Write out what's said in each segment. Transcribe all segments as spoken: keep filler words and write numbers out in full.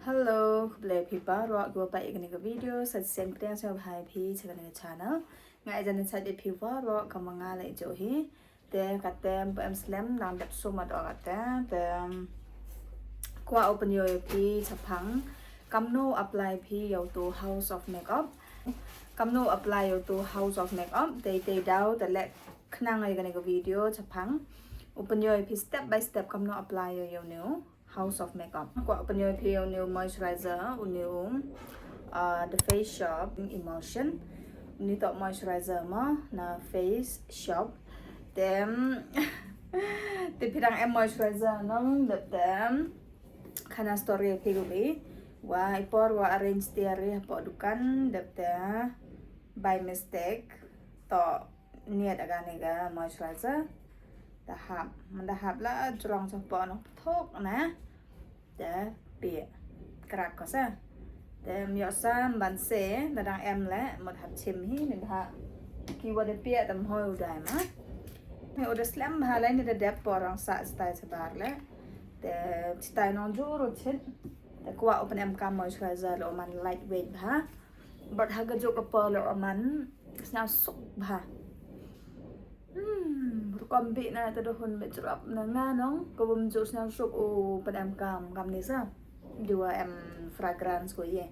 Hello, khublei phi baroh kiwa peit ïa kane ka video. Sa shisien pdiang sngewbha ïa phi sha kane ka channel. Nga ïa jan ïa chat ïa phi baroh, ka ma nga la ïa jooh hi. Te katte ym slem, nang dep sum mat o katte. Te kwah u pynyoo ïa phi chaphang kamno apply phi ïa uto House of Makeup. Kamno apply ïa uto House of Makeup. Te te daw te leh khnang ïa kane ka video chaphang u pynyoo ïa phi step by step kamno apply ïa ïa une u House of Makeup. Kwah u pynyoo ïa phi ïa une u moisturizer, une u, uh, The Face Shop Emotion. Une u toh moisturizer mo na Face Shop. Te te phi dang em moisturizer nong, dep te khana story ïa phi kuli. Wa i por wa arrange tiar ri hapoh dukan, dep te by mistake toh niat ïa kane ka moisturizer. Da hap, man da hap la jrong chapoh nong pthok na. Te pie krak ko sa. Te ym ïoh sa ban se, da dang em leh, mut hap chim hi, ni da kiwa da pie te ym hoi u dei ma. Ni u da slem bha leh, ni da dep por rong sa chitai chabar leh. Te chitai nong jur u chit. Te kwah u pynemkam moisturizer leh u man lightweight bha. Bad ha ka juk ka por leh u man sñiaw suk bha. Hmm, rukom bih na te da hun beh jrop na nga nong, ka bym ju sñiaw suk u pynemkam kam ni sa. Diwa em fragrance ko ye.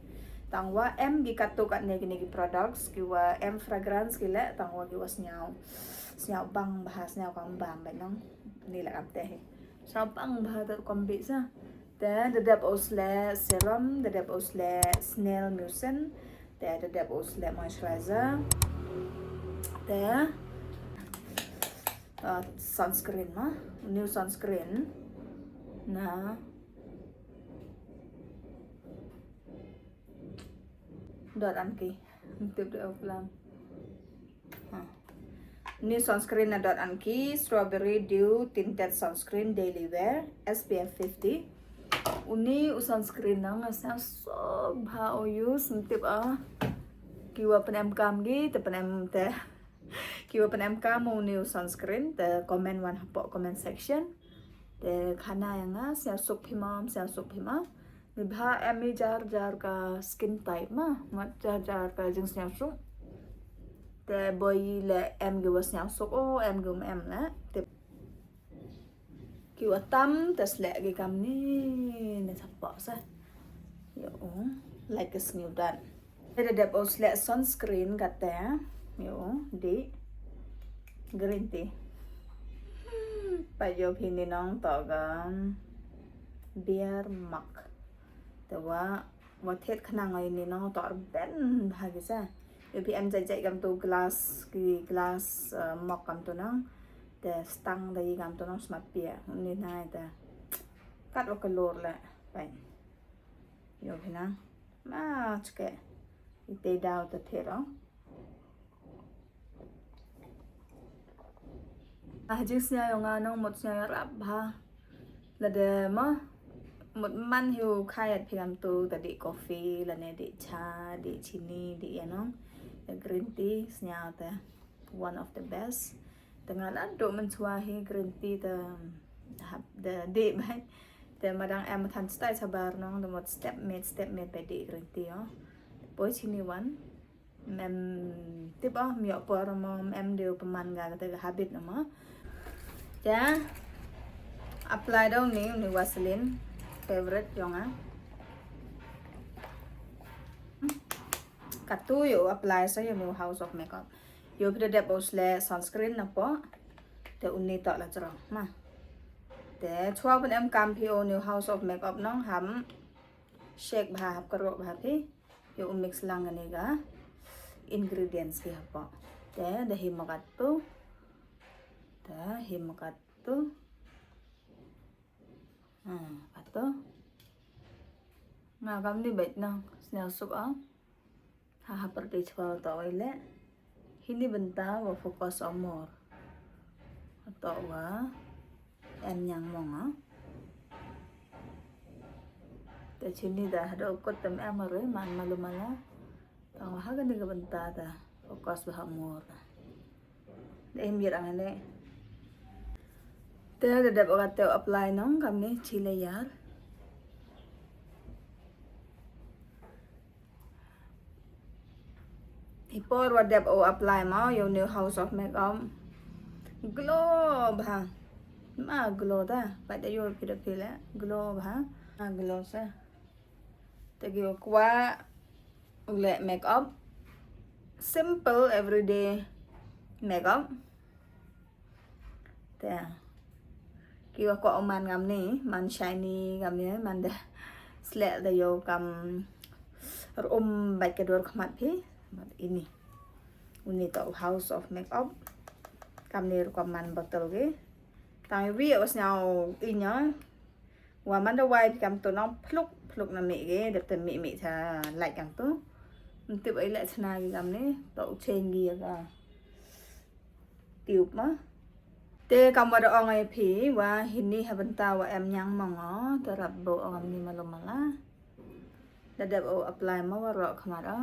Tang wa em ki katto katne kine ki products, kiwa em fragrance ki leh, tang wa kiwa sñiaw, sñiaw bang bha, sñiaw kam bam bha nong. Ni leh kam te hi. Sñiaw bang bha te rukom bih sa. Te da dep u sleh serum, da dep u sleh snail mucin, te da dep u sleh moisturizer, te, uh, sunscreen ma, new sunscreen na Dot and Key. Tip da u plan. Ha. New sunscreen na Dot and Key, Strawberry Dew Tinted Sunscreen Daily Wear, S P F fifty. Uni u sunscreen nang nga sñiaw suk bha u use, ym tip ah. Kiwa pynemkam ki, te pynem te. Kiwa pynemkam uni u sunscreen, te comment wan hapoh comment section. Te khana ïa nga, sñiaw suk phi ma, sñiaw suk phi ma. Ni bha em i jar jar ka skin type ma, mat jar jar ka jingsñiaw suk. Te boi leh em kiwa sñiaw suk o, em kiwa em leh. Te kiwa tam, te sleh ki kam ni, ni chapoh sa. Yo, like a sñiaw dan. Te da dep u sleh sunscreen kate, yo, di green tea. Pa yo phi ni nong toh ka beer mug. Te wa, wa thied khnang oi ni nong toh rben bha ki sa. Yo phi em jai jai kam tu glass, ki glass, uh, mug kam tu nong. Te stang da yi kam tu nong smat pia. Ni nai te. Kat wa kalor leh. Pai. Yo phi nang. Ma chke. Ite daw te thied ong. Ah, jingsñiaw yong nga nong mut sñiaw yarap bha. Lada ma mut man hi u khait phi kam tu, ta dih coffee, lane dih cha, dih chini, dih ïa nong. Ïa green tea, sñiaw te one of the best. Te nga la duh mynshuwa hi green tea te hap da dih bai. Te ma dang em than stai sabar nong, da mut step miet, step miet bai dih green tea o. Poi chini wan. Em, tip o, ym ïoh por mo, em dei u pynman ka kata ka habit na mo. Te apply da uni, uni Vaseline, favorite yong nga. Katu yo apply sa uni House of Makeup. Yo phi da dep u sleh sunscreen na po. Te uni toh la jrong ma. Te chwa pynemkam phi uni House of Makeup nong ham shake bha, hap kyrwoh bha phi. Yo u mix lang kane ka ingredients ki hapoh. Te da hi mo katu. Te hi mo katu. Ha, katu. Nga kam ni bait nang sñiaw suk ah. Ha ha pyrthei chwa to oi leh. Hi ni bynta wa focus o mor. To wa em ñiang mong ah. Te chini da hado kut tem em re man malu mala. Tang wa ha kani ka bynta da focus wa ha mor. Da em yir ang ne. Te da dep wa te apply nong kam ni chi layer. I por wa dep u apply mo ïa u new house of makeup. Glow bha. Ma glow da. Pat da ïoh phi da phi le. Glow bha. Ma glow sa. Te ki kwah u leh makeup. Simple everyday makeup. Te ki kwah u man ngam ni, man shiny ngam ni, man da sleh da ïoh kam rum bad ka dur khmat phi. Bad ini. Uni to house of makeup. Kam ni rukom man bottle ki. Tang wi u sñiaw inya. Wa man da wai phi kam tu nong phluk phluk na mi ki, dep te mi mi cha light kam tu. Ntip ai leh chna ki kam ni, to u cheng ki ya ka. Tube ma. Te kam wa da ong ai phi, wa hini ha bynta wa em ñiang mong o, te rap bo ong am ni malu mala. Da dep o apply ma wa ro khmat o.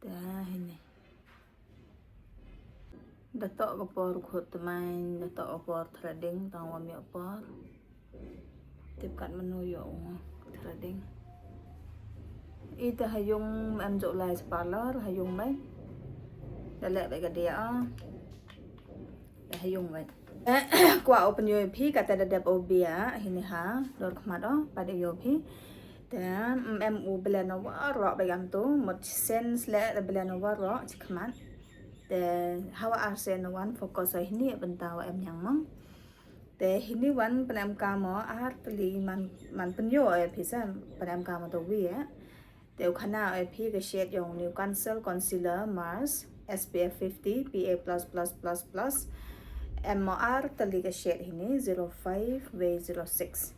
Te hini. Da to ka por khut tmain, da to ka por threading, tang wa mi por. Tip kat menu yo threading. Ita ha yung em jok lai parlor, ha yung mai. Da leh bai ka dia. Da ha yung mai. Kwah open yo phi kata da dep o bia, hini ha, dor khmat o, pada yo phi. Te em u belen o wa ro bai kam tu, mot sense le da belen o wa ro chi khmat. Te hawa ar sen wan focus o hini bynta wa em ñiang mong. Te hini wan pynemkam o ar tylli man, man pynïoh e phi sa pynemkam o to wi e. Te u khana e phi ka shade yong u new Conceal Concealer Mars S P F fifty P A plus plus plus plus. Em o ar tylli ka shade hini zero five wei zero six.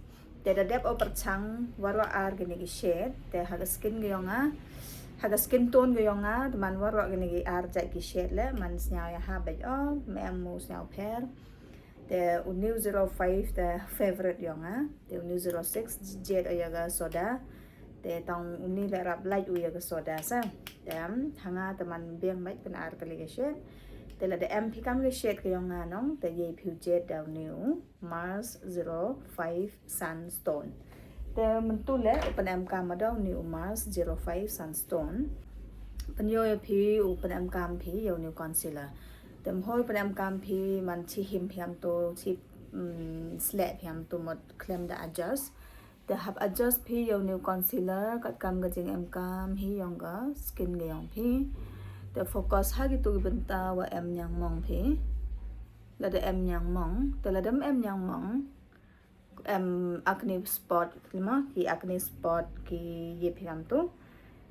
Te da dep o pyrchang wa ro ar kini ki shade. Te ha ka skin ka yong nga, ha ka skin tone ka yong nga, te man wa ro kini ki ar jait ki shade le, man sñiaw ya ha bait o, me em u sñiaw pher. Te u new zero five te favorite yong nga. Te u new zero six jade o ya ka soda. Te tang uni le rap light u ya ka soda sa. Te em, ha nga te man biang bait pyn ar tylli ka shade. Te la da em phi kam ka shade ka yong nga nong, te ye phi u jade da u new Mars zero five Sunstone. Te myntu le u pynemkam da u new Mars zero five Sunstone. Pynïoh ya phi u pynemkam phi ya u new concealer. Te mhoi pynemkam phi man chi him phi am tu, chi, mm, sleh phi am tu mot khlem da adjust. Te hap adjust phi ya u new concealer, kat kam ka jing em kam hi yong ka skin ka yong phi. Te focus ha ki tu ki bynta wa em ñiang mong phi. La da em ñiang mong, te la da em ñiang mong. Em acne spot, lima, ki acne spot, ki ye phi kam tu.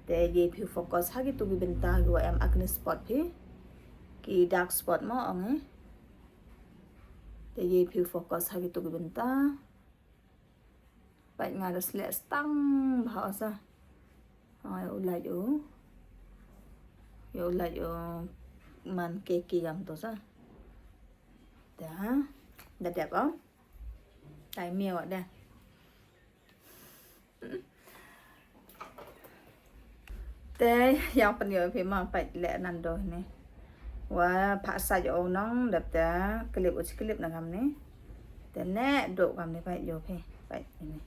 Te ye phi focus ha ki tu ki bynta ki wa em acne spot phi. Ki dark spot mo ong e. Te ye phi focus ha ki tu ki bynta. Pat nga da sleh stang bha sa. Ai u lait u. Yo lait u man keki kam tu sa. Da. Da dep o. Tai miaw da. Te yang pynïoh phi ma pait le nan do ni. Wa pha sa yo nong dep te clip u clip na kam ni. Te ne do kam ni pait yo phi pait ni.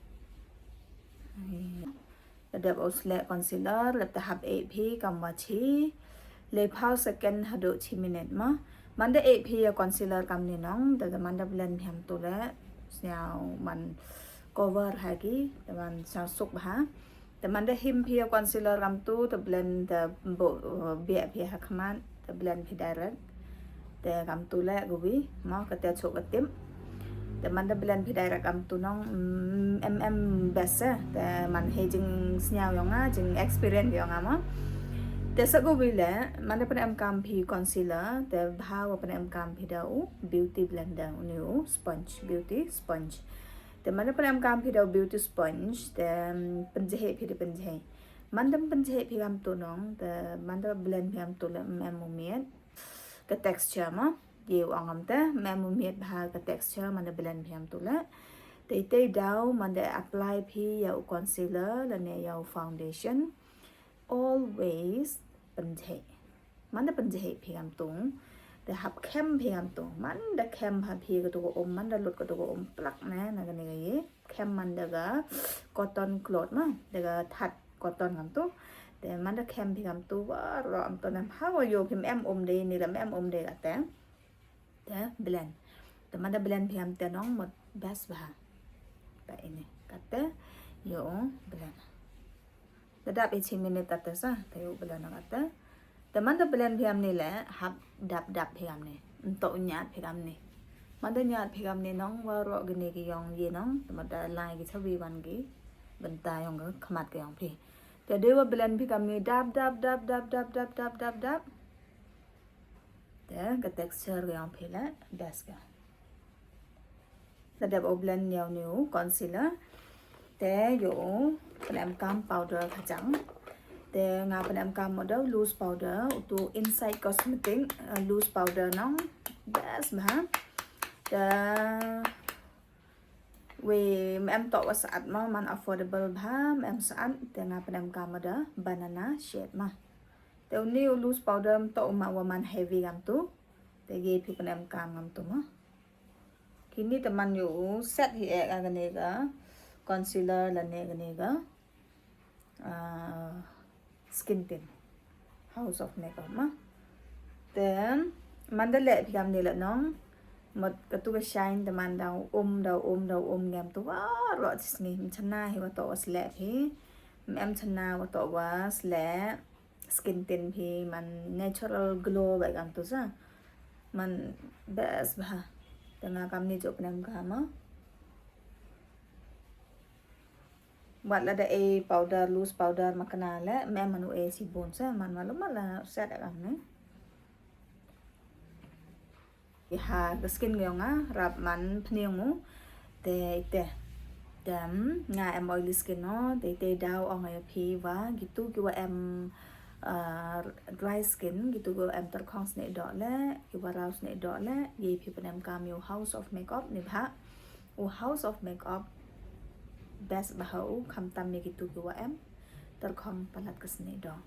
Te dep o sleh concealer dep te hap e phi kam wa chi. Le phaw second haduh chi minute ma. Man da e phi ya concealer kam ni nong, te man da blend phi ham tu le. Sñiaw man cover ha ki, te man sñiaw suk bha. Te man da him phi ya concealer kam tu, te blend te bo, uh, bia phi ha khmat, te blend phi direct. Te kam tu le gwi, ma ka te chok ka tip. Te man da blend phi direct kam tu nong, mm, em em best eh. Te man he jing sñiaw yong nga, jing experience yong nga ma. Te sa gwi le, man da pynemkam phi concealer, te bha wa pynemkam phi da u beauty blender u ni u sponge, beauty sponge. Te man da pynemkam phi da u beauty sponge, te, mm, pynjhe phi da pynjhe. Man da pynjhe phi kam tu nong, te man da blend phi kam tu le, mm, em u miet. Ka texture ma. Ye u ong am te, me mu miet bha ka texture man da blend phi am tu le. Te te daw man da apply phi ya u concealer lane ya u foundation. Always pynjhe. Man da pynjhe phi am tu. Te hap khem phi am tu. Man da khem ha phi ka tu ka um, man da lut ka tu ka um plak ne, na ka ne ka ye. Khem man da ka cotton cloth ma, da ka that cotton kam tu. Te man da kem phi kam tu waroh, ym to nam ha wa yo phi, em um dei ni la, em um dei kate. Te blend. Te man da blend phi kam te nong mut best bha. Te ini kate yo blend. Da dap i chi minute kate sa, te yo blend kate. Te man da blend phi kam ni le hap dap dap phi kam ni. Ym to u ñiat phi kam ni. Man da ñiat phi kam ni nong waroh gini ki yong ye nong. Te man da lai ki chawi wan ki bynta yong ka khmat ki yong phi. Te dei wa blend phi kam ni dap dap dap dap dap dap dap dap. Te ka texture ka yong phi le best ka. Da dep u blend yow new concealer. Te yo u pynemkam powder kajang. Te nga pynemkam u da u loose powder, u tu Insight Cosmetic, uh, loose powder nong best bha. Te we mem to wa saat ma, man affordable bha, mem saat, te nga pynemkam u da banana shade ma. Te u ni u loose powder ym to u ma wa man heavy kam tu. Te ye phi pynemkam kam tu ma. Kini te man yo u set hi ek a kane ka concealer lane kane ka, ah, skin tint. House of Makeup ma. Then man da leh phi kam ni le nong. Mut ka tu ka shine te man da um da um da um ngam tu waroh chi sngi. Ym chana hi wa to wa sleh phi. Mem chana wa to wa sleh. Skin tint phi man natural glow ba kam tu sa. Man best bha. Te nga kam ni jo pynemkam ma. Wat la da e powder, loose powder ma kane le, mem man u e shibun sa, man ma lo ma la set kam ni. Ha ka skin ka yong nga rap man pniang u. Te ite, te nga em oily skin no. Te ite daw ong ya phi wa kitu ki wa em, ah, dry skin, kitu ki wa em tyrkhong snieh doh le, ki wa raw snieh doh le, ye phi pynemkam yow House of Makeup ni bha. U House of Makeup best bha u, khamtam ya kitu ki wa em tyrkhong palat ka snieh doh.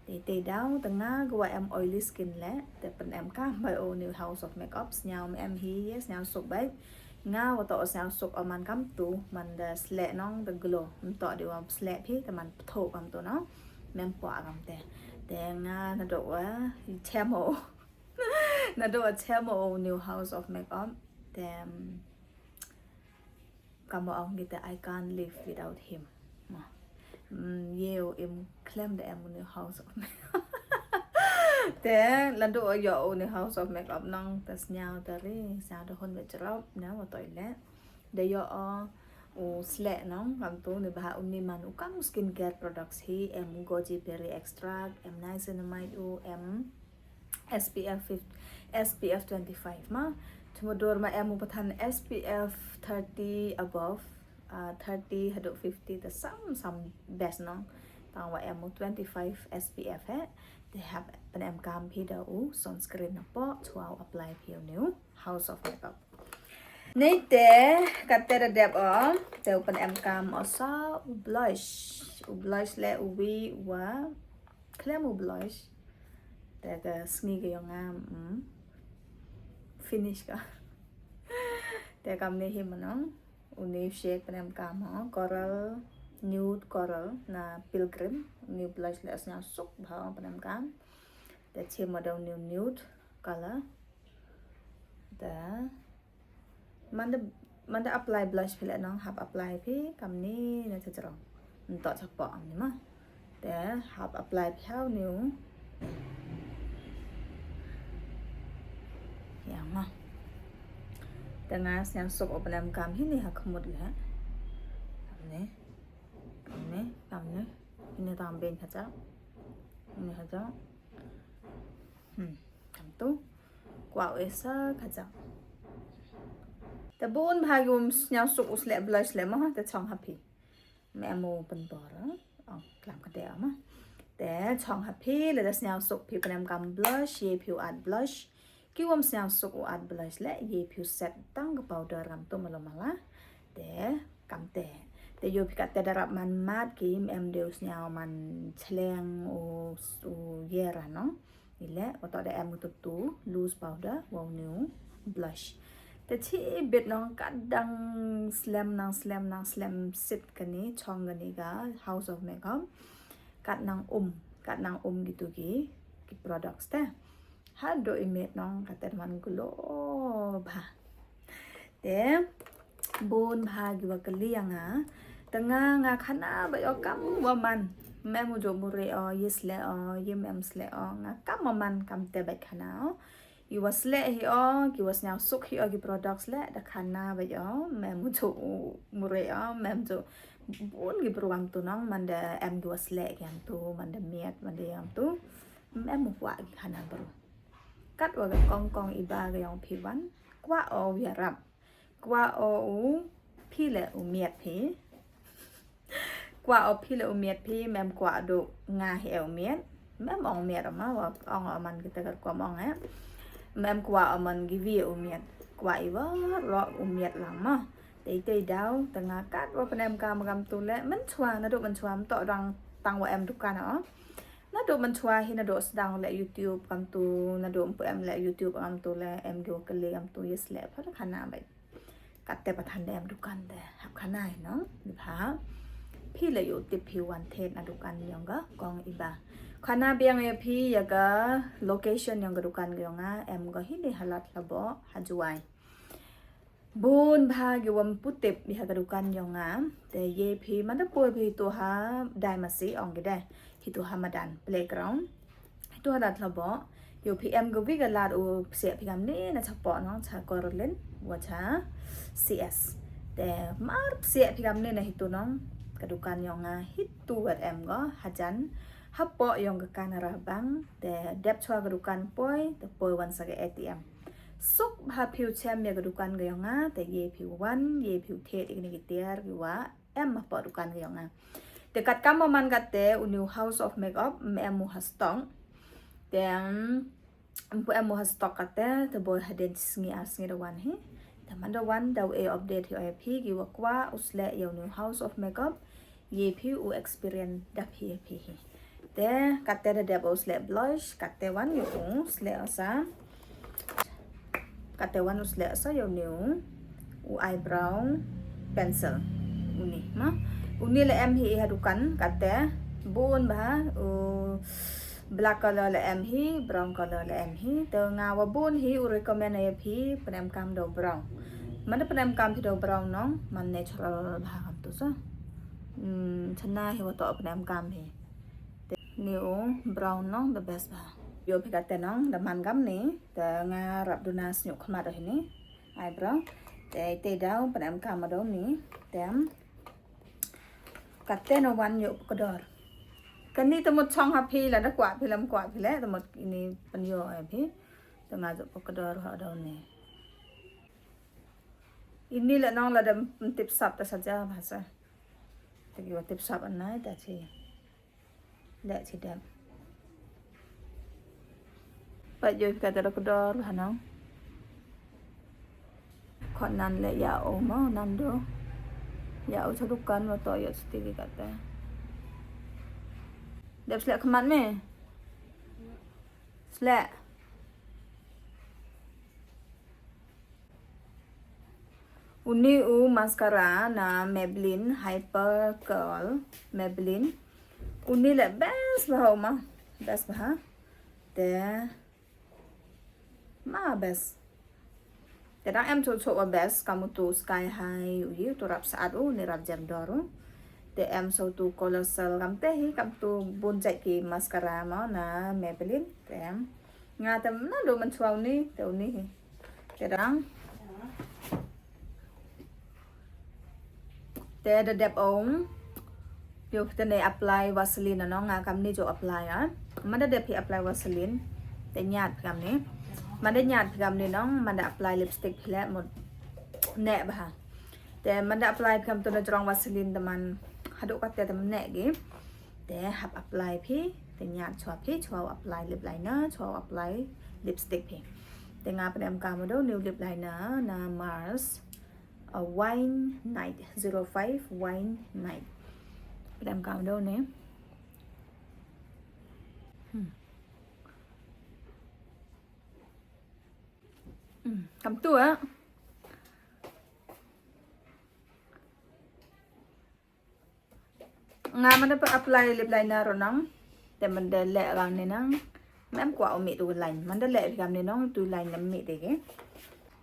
Te te daw te nga ka wa em oily skin le, te pynemkam bai u ni u House of Makeup, sniaw mem hi ye, sniaw suk bai. Nga wa to sniaw suk o man kam tu, man da sleh nong da glow. Ym to di wa sleh phi, te man ptho kam tu no. Mem pwa kam te. Te nga na do wa chem o. Na do wa chem o u ni u House of Makeup. Te, um, kam wa ong kita, I can't live without him. Ma. Mm, ye u im khlem da em u ni u House of Makeup. Te, la do wa yo u ni u House of Makeup nong, te sniaw te ri, sniaw te hun wa cherop, na wa toilet. Da yo o u sleh nong, kam tu ni bha u ni man u kam skincare products hi, em goji berry extract, em niacinamide u, em S P F fifty, S P F twenty-five ma. Chuma dur ma em u pathan S P F thirty above, ah, thirty haduh fifty te sam sam best nong. Tang wa em u twenty-five S P F he, te hap pynemkam phi da u sunscreen na po, chwa u apply phi u ni u House of Makeup. Ni te, kate da dep o, te u pynemkam o sa u blush. U blush le u wi wa khlem u blush. Te ka sngi ka yong nga, mm, finish ka. Te kam ni hi ma nong, u ni shade pynemkam o, coral, nude coral na Pilgrim, u ni blush le sniaw suk bha pynemkam. Te chim o da u ni nude color. Te man da, man da apply blush phi le nong, hap apply phi kam ni na cha jrong. Nto cha po am ni ma. Te hap apply phi ha u ni u. Ya ma. Te nga sniaw suk o pynemkam hi ni ha khmut le. Kam ni. Kam ni, kam ni. Hi ni tang ben ha cha. Hi ni ha cha. Hmm, kam tu. Kwah u esa kajang. Te bun bha ki um sniaw suk u sleh blush le ma, te chong ha phi. Mem u pynbor, ah. Ong klam ka de ma. Te chong ha phi, le da sniaw suk phi pynemkam blush, ye phi u add blush. Ki um sniaw suk u add blush le, ye phi u set tang ka powder kam tu ma lo ma la. Te kam te. Te yo phi kate da rap man mat ki, mem de u sniaw man chleng u, u ye ra nong. Ile, wa to da em u tu tu, loose powder, wa u ni u blush. Te chi bit nong ka dang slem nang slem nang slem sit kani, chong kani ka House of Makeup. Kat nang um, kat nang um kitu ki, ki products te. Haduh i miet nong kata man glow bha. Te bun bha ki wa kylli ïa nga. Te nga nga khana bha ïoh kam wa man. Mem u jok mure o, yes le o, ye mem sle o, nga kam wa man kam te bha khana o. Ki wa sleh hi o, ki wa sñiaw suk hi o ki products leh, da khana bha o, mem u jok mure o, mem jok bun ki bru kam tu nong, man da em ki wa sleh ki kam tu, man da miet, man da ïam tu, mem u kwah ki khana bru. Kat wa ka kong kong i ba ka ïong phi wan, kwah o u ïarap. Kwah o u phi le u miet phi. Kwah o phi le u miet phi, mem kwah du nga hi e u miet. Mem ong miet ma, wa ong o man kita ka rukom ong eh. Mem kwah o man ki wi u miet. Kwah i wa ro u miet lang ma. Te te daw, te nga kat wa pynem kam kam tu le, mynchwa, naduh mynchwa, mto dang tang wa em dukan o. Naduh mynchwa hi naduh sdang le YouTube kam tu, naduh mpu em le YouTube kam tu le, em ki wa kylli kam tu, yes le, pa khana bai. Kate pathan de em dukan de. Hap khana hi nong. Ni pha. Phi le ïoh tip phi wan thet na dukan yong ka kong i ba. Khana biang ïa phi ïa ka location yong ka dukan yong nga, em ka hi ni ha Lad Hlaboh, ha Jowai. Bun bha ki wa mpu tip ïa ka dukan yong nga. Te ye phi man da poi phi tu ha Dai Masi ong ki de. Hi tu ha madan playground. Hi tu ha Lad Hlaboh. Yo phi em ka wi ka lad u psiah phi kam ni na chapoh nong cha Korlin wa cha C S. Te mar psiah phi kam ni na hi tu nong ka dukan yong nga hi tu wat em go hajan hapoh yong ka Canara Bank. Te dep chwa ka dukan poi te poi wan sa ka A T M. Suk bha phi u chem ïa ka dukan ka yong nga te ye phi u wan ye phi u thet ïa kini ki tiar ki wa em hapoh dukan ka yong nga. Te kat kam man kat te u new House of Makeup, em u ha stock. Te, em, em pu em u ha stock kat te, te boi hadien sngi ar sngi da wan hi. Te man da wan da u e update hi o ïa phi ki wa kwah u sleh ïa u new House of Makeup. Ye phi u experience da phi ïa phi hi. Te kat te da dep u sleh blush, kat te wan ïa u sleh o sa. Kate wan u sleh sa ïa u ni u, u eyebrow pencil. U ni ma. U ni le em hi ha dukan kate bun bha u black color le em hi, brown color le em hi. Te nga wa bun hi u recommend ïa phi pynem kam da u brown. Man da pynem kam phi da u brown nong, man natural bha kam tu sa. Hmm, chana hi wa to pynem kam hi. Te ni u brown nong the best bha. Yo phi kate nong da man kam ni. Te nga rap duna sñiuh khmat o hini. Eyebrow. Te te daw pynem kam o daw ni. Te kate na wan ïoh pukador. Kani te mut chong ha phi la da kwah phi lam kwah phi le te mut ini pynïoh ha phi. Te nga ïoh pukador ha daw ni. Ini le nong la da tip sap ta saja bha sa. Te ki wa tip sap anai ta chi. Leh chi dep. Pat ïoh ka tara kdor bha nong. Khot nan leh ïa u mo nan do. Ïa u cha dukan mo to ïoh siti ki kata. Dep sleh khmat me. Sleh. Uni u mascara na Maybelline Hyper Curl Maybelline. Uni le best bha u ma. Best bha. Te ma best. Te dang em chu chu wa best kam u tu Sky High u yi tu rap saat u ni rap jem dor u. Te em so tu Colossal kam te hi kam tu bun jait ki mascara ma na Maybelline. Te em nga te na do man chwa uni te uni hi. Te dang. Te da dep ong. Yo te ne apply Vaseline no nga kam ni jo apply a. Man da dep hi apply Vaseline. Te ñiat kam ni. Man da ñiat kam ni nong man da apply lipstick phi le mut ne bha. Te man da apply kam tu na jrong Vaseline te man haduk kate te ne gi. Te hap apply phi, te ñiat chwa phi, chwa apply lip liner, chwa apply lipstick phi. Te nga pynem kam do new lip liner na Mars, a Wine Night zero five Wine Night. Pynem kam do ne. Hmm. Hmm. Kam tu ah. Nga mynta pynlait lip liner ruh nong. Te mynta leh kam ni nong. Mem kwah u mih tu line. Mynta leh kam ni nong tu line nam mih te ke.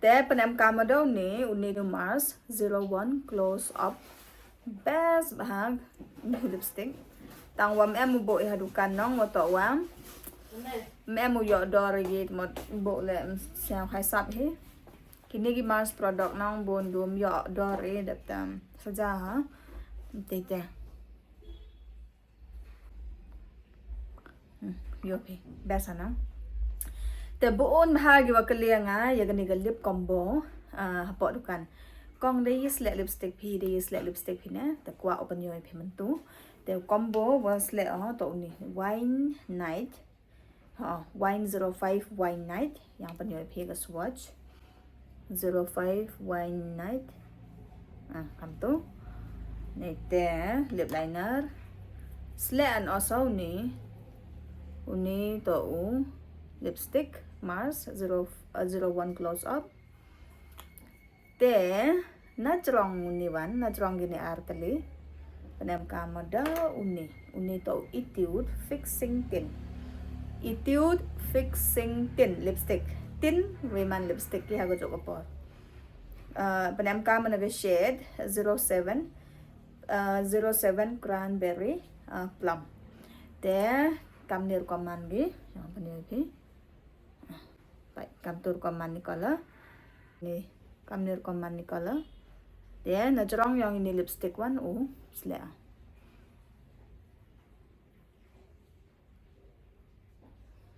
Te pynemkam ma da uni, uni tu Mars zero one Close Up. Best bha uni lipstick. Tang wa mem u buh ïa ha dukan nong, wa toh wa mem u ïoh dor ïa ki, te mut buh leh, mm, sngewsih sap hi. Kine ki Mars product nong bun dum ïoh dor ïa, dep tam saja ha. Te te. Hmm, ïoh phi. Best ha nong. Te bun bha ki wa kylli ïa nga ïa kane ka lip combo, ah, hapoh dukan. Kong dei ïa sleh lipstick phi, dei ïa sleh lipstick phi ne. Te kwah u pynïoh ïa phi mynta. Te combo wa sleh, oh, toh uni. Wine Night. Ha, Wine zero five Wine Night. Ïa pynïoh ïa phi ka swatch. Zero five Wine Night. Ah, kam tu. Ni te lip liner. Sleh an osa uni. Uni toh u lipstick Mars zero, uh, zero one Close Up. Te na jrong uni wan, na jrong kine ar tylli. Pynemkam ma da uni, uni toh Etude Fixing Tint. Etude Fixing Tint lipstick. Tint, wei man lipstick ki ha ka jok ka por. Uh, pynemkam ma na ka shade zero seven, uh, zero seven Cranberry, uh, Plum. Te kam ni rukom man ki, ïa pynïoh ïa phi. Peit, kam tu rukom man ni color. Ni, kam ni rukom man ni color. Te na jrong yong ini lipstick wan u sleh.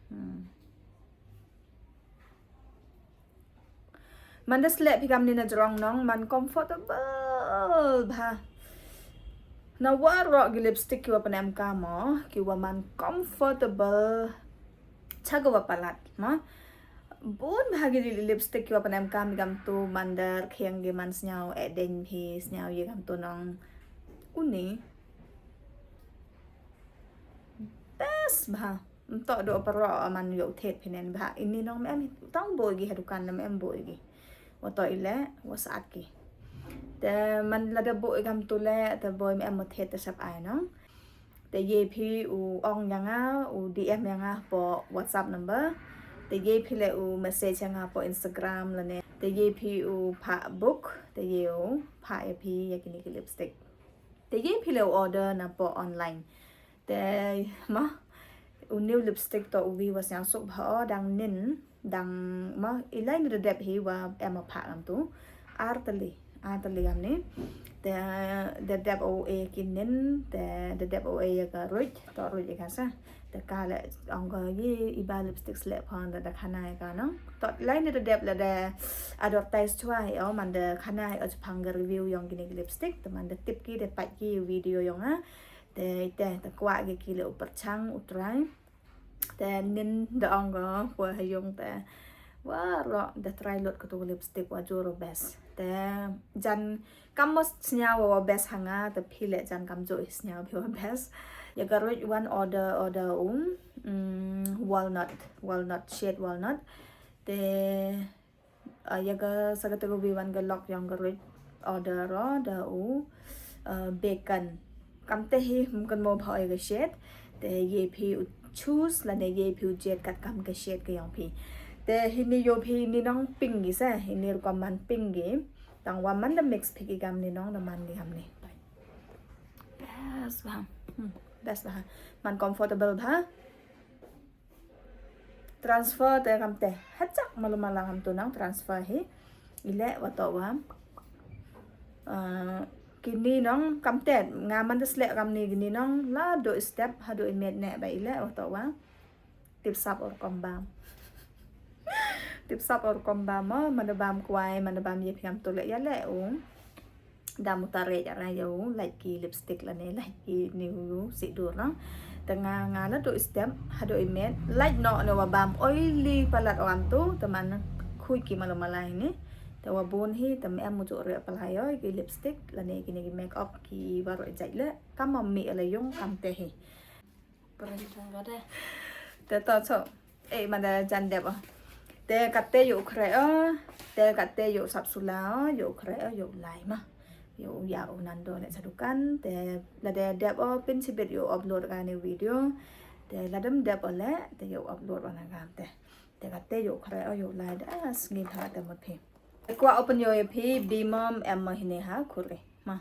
Hmm. Man da sleh phi kam ni na jrong nong, man comfortable bha. Na waroh ki lipstick ki wa pynemkam mo, ki wa man comfortable. Cha ka wa palat, ma. Bun bha ki lipstick ki wa pynemkam kam tu man da rkhiang ki man sngew eh deng phi sngew ïa kam tu nong. Uni. Best bha. Mtok do para man ïoh thied phi nen bha. Ini nong mem tang boi ki ha dukan mem boi ki. Wa toh i leh, wa sat ki. Te man lada buh i kam tu leh, te boi mem thied te sap ai nong. Te ye phi u ong ïa nga, u D M ïa nga hapoh WhatsApp number. Te ye phi leh u message ïa nga hapoh Instagram lane. Te ye phi u phah book, te ye u phah ïa phi ïa kine ki lipstick. Te ye phi leh u order na poh online. Te ma, u new lipstick to u wi wa sngewsuk bha o dang nin, dang ma, i lai ni da dep hi wa em ma phah kam tu. Ar tylli, ar tylli kam ni. Te da dep o e ki nin, te da dep o e ïa ka ruit, to ruit ïa ka sa. Te ka leh ong ka ye i ba lipstick sleh phan da da khana ïa ka nong. To lai ni da dep la da advertise chwa hi o man da khana hi o chapang ka review yong kine ki lipstick, te man da tip ki da pat ki video yong a. Te, te, te kwah ki ki leh u pyrchang u try. Te nin da ong ko poi ha yung te. Waroh da try lut katu lipstick wa jur u best. Te jan kam mo sngew wa best ha nga, te phi leh jan kam jur sngew phi wa best. Ïa ka ruit wan order, order um, mm, walnut, walnut, shade walnut. Te ah, ïa ka sa kata ka wi wan ka lok yong ka ruit order o da u, ah, bacon. Kam te hi mungkin mo bha ïa ka shade. Te ye phi u choose lane ye phi u jied kat kam ka shade ka yong phi. Te hi ni yo phi ni nong pink gi sa, hi ni rukom man pink gi. Tang wa man da mix phi ki kam ni nong da man ki kam ni. Best bha. Hmm, best bha. Man comfortable bha. Transfer te kam te. Hachak malu mala kam tu nang transfer hi. I leh wa toh wa. Ah, kini nong kam te. Nga man da sleh kam ni kini nong. La do step ha do i met ne ba i leh wa toh wa. Tip sap or kom bam. Tip sap or kom bam mo. Man da bam kwai, man da bam ye phi kam tu leh ïa leh u. Da muta re ja ra yo, like ki lipstick lane, like ki new si dur nang. Te nga nga la do step, ha do i met, like no ne wa bam oily palat o antu, te man khui ki malu malai ni. Te wa bun hi, te me em mu ju re palai o, ki lipstick lane ki ne ki make up ki waroh jait le, kam ma mi ala yung kam te hi. Te to cho. Eh, man da jan dep o. Te kate yu kre o. Te kate yu sap sula o, yu kre o, yu lai ma. Ïa u ïa u Nando leh sha dukan te lada dep o pynshibit ïa u upload kane video. Te lada ym dep o leh te ïa u upload wan na kam te. Te kata ïa u khreh o ïa u lai da sngi ha te mut phi. Kwah open ïa phi bi mom em ma hine ha khuri. Ma.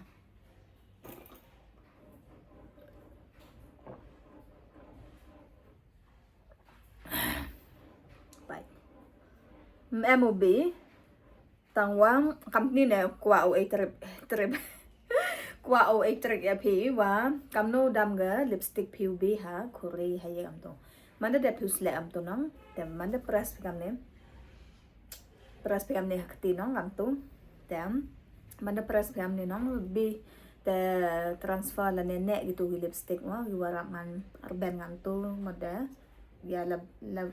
Bye. Em u bi. Tang wang company ne kwah u ei trip trip. Kwah u ei trip ïa phi wa kamno dam ga lipstick phi u bi ha khuri ha ïa kamtu. Manda dep phi u sleh kamtu nong. Te manda press phi kamne. Press phi kamne ha kti nong kamtu. Te manda press phi kamne nong bi te transfer lane neh kitu ki lipstick wa ki wa rap ngan rben kamtu mada. Ïa la la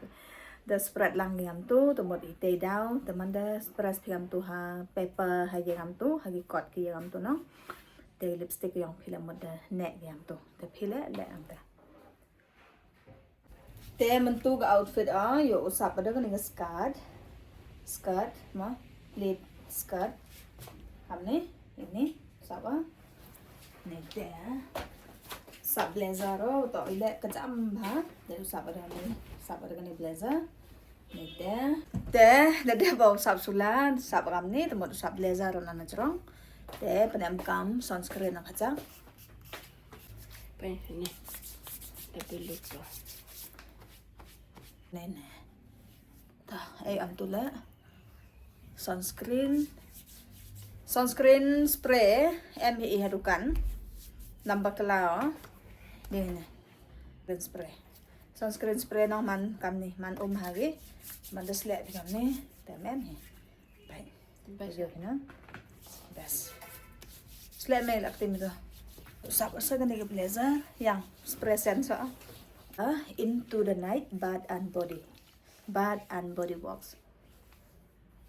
da spread lang ïa kamtu te mut i te daw te manda spread phi kamtu ha paper ha ïa kamtu ha ki kot ki ïa kamtu nong. Te lipstick ïong phi la mut da neh ïa kamtu te phi le le kamtu. Te myntu ka outfit a ïa u sap da kane ka skirt. Skirt ma pleat skirt. Hamne ini sap a. Ni te sap blazer ro to ile ka jam bha. Te sap ada ni sap ada ni blazer. Ni te te da de ba sap sula sap ram ni te mo sap blazer ro na na jrong. Te penem kam sunscreen na kacang. Pen ni. Tapi lupa. Ni ni. Ta ei am tu la sunscreen. Sunscreen spray em hi ha dukan. Number kala. Ding ne. Sunscreen spray. Sunscreen spray nong man kam ni man um ha gi. Man des le kam ni. Tem em hi. Bai. Best. Yo na. Best. Sleh me lak tim tu. Sap asa kane ka blazer yang spray sen so. Ah, into the night bath and body. Bath and body works.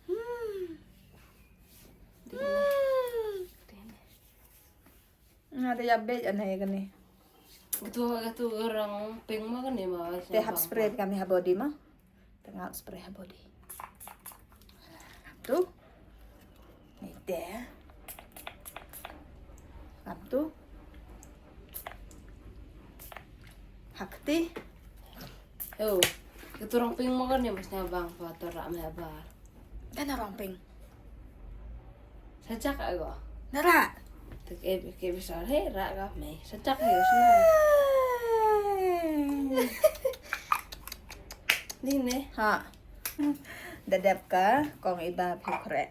Hmm. Hmm. Nga da ya bej anai kane. Katu katu orang pink ma kane ma. Te hap spray kane ha body ma. Te nga spray ha body. Tu. Ni te. Kam tu. Hakti. Oh, katu orang pink ma kane mas nya bang pa tu rak me ba. Kan orang pink. Sajak aku. Nara. Tek e ke bisa he rak ka me. Sajak he sna. Ni ne. Ha. Da dep ka kong iba phi khreh.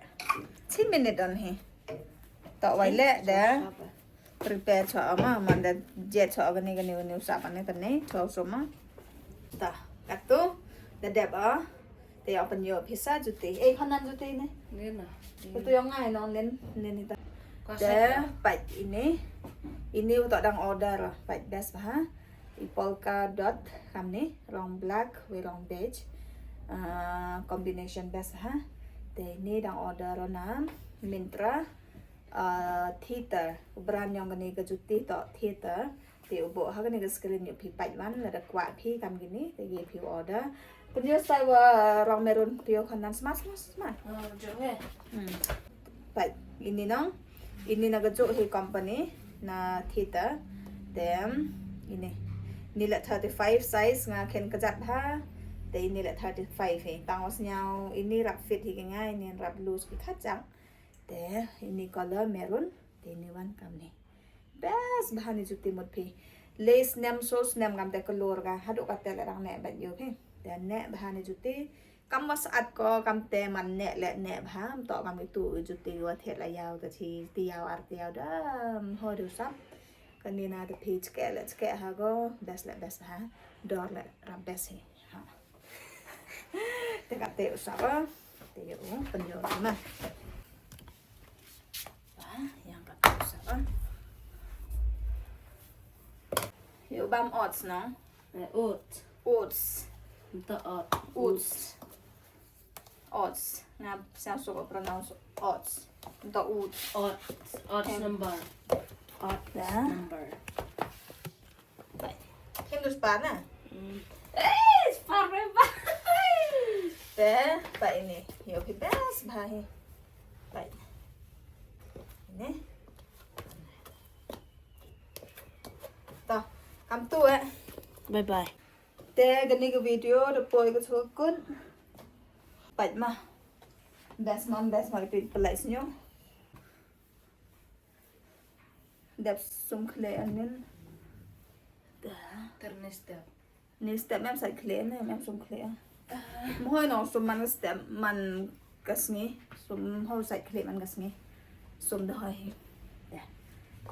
Chi minit on hi. To wai le da. Prepare cho ama man da jet cho kane kane kane u sap kane kane cho so ma. Ta katu da dep a. Te ïa open ïa pisa juti. Eh, hanan juti ne? Ni na. Katu ïong ngai nong nen nen ita. Te pait ini. Ini u to dang order pait best bha. I polka dot kam ni rong black wi rong beige. Ah, combination best ha. Te ini dang order na Myntra. Ah, theater brand ïong kane ka juti to theater. Te u bo ha kane ka screen ïoh phi pait wan lada kwah phi kam kini te ye phi order. Pynjur sai wa rong maroon phi ïoh khanan sma sma sma. Oh, jong eh. Hmm. Pait ini nong ini na ka juk hi company na theater. Te ini ni la thirty five size nga khen ka jat bha. Te ini la thirty five hi tang os nyau ini rap fit hi ka nga ini rap loose ki khat jang. Te ini color maroon. Te ini wan kam ni. Best bha ni juti mut phi. Lace nem so snem kam te color ka hadu ka te le rang ne ban yu phi. Te ne bha ni juti. Kam mas at ko kam te man ne le ne bha. To kam itu juti wa the la yaw te chi ti yaw ar ti yaw dam ho du sam. Kani na te phi chke le chke ha go best le best ha. Dor le rap best hi. Ha. Te ka te u sap a. Te ïa u pynïoh na. Ba, ïa ka te u sap a. Ïa u bam oats no. Eh, oats. Oats. Nta oats. Oats. Oats. Nga sa so ko pronounce oats. Nta oats. Oats. Oats number. Oats number. Hindus pa na. Eh, spar me ba. Te, pa ini. Yo phi best bha hi. Pa ini. Ini. Tu eh. Bye bye. Te kane ka video da poi ka sukut. Pait ma. Best man, best man, pit pelai senyum. Dep sum khle anin. Da. Ter ne step. Ne step mem sait khle ne, mem sum khle. Mohoi no sum man step man ka sngi. Sum hoi sait khle man ka sngi. Sum da hoi. Da.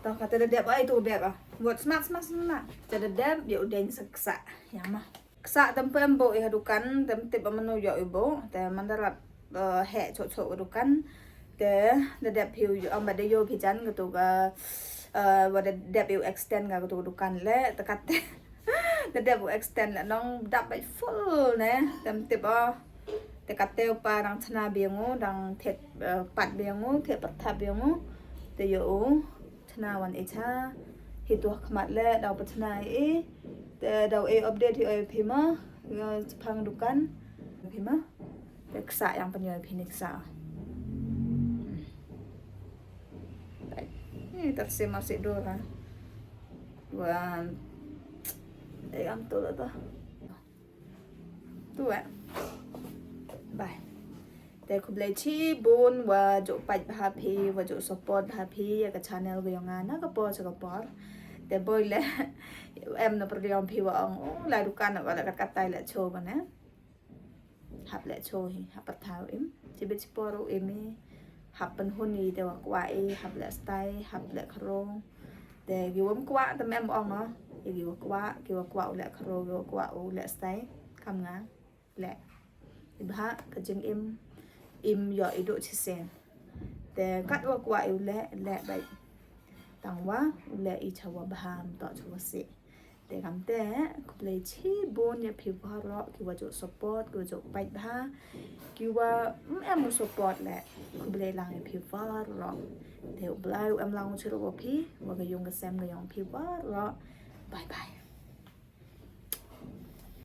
To kata da dep ai tu bep ah. Wat smat smat smat. Te da dep ya u deng sa ksa. Ya ma. Ksa tem pem bo i ha dukan, tem tip ba mano yo i bo. Te man da rat, eh, he chok chok ka dukan. Te da dep hiu yo, am ba da yo phi jan ka tu ka, eh, wa da dep hiu extend ka tu ka dukan le, te kat te. Da dep u extend le nong dap bai full ne. Tem tip o. Te kat te u pa dang chna biang u, dang thet, eh, pat biang u, thet pat thap biang u. Te yo u. Chna wan i cha. Hi tu ha khmat le, dau pa chna i. Te dau e update hi oi phi ma. Yo chapang dukan. Phi ma. Te ksa yang pan yo phi ni ksa. Ni tar se ma se do ha. Wan. E am to la to. Tu eh. Bye. Te khublei chibun wa ju pait bha phi, wa ju support bha phi ya ka channel ka yong nga na ka por sa ka por. Te boi le em na pyrdiong phi wa ong, oh, la dukan wa la kat kat tai la cho ba ne. Hap la cho hi, hap pat thau im. Chi bit chi por u im i. Hap pynhun i te wa kwah i, hap la stai, hap la khrong. Te ki wam kwah te mem ong o. Ki wa kwah, ki wa kwah u la khrong, ki wa kwah u la stai. Kam nga. Le. I bha ka jingim im yo i du chi sen. Te kat wa kwah i u le, le bai. Tang wa u le i cha wa bha, to cha wa si. Te kam te, khublei chibun ya phi waroh, ki wa ju support, ki wa ju pait bha. Ki wa, mm, em u support le. Khublei lang ya phi waroh. Te u Blai u em lang u chiru wa phi, wa ka yung ka sem ka yong phi waroh. Bye bye.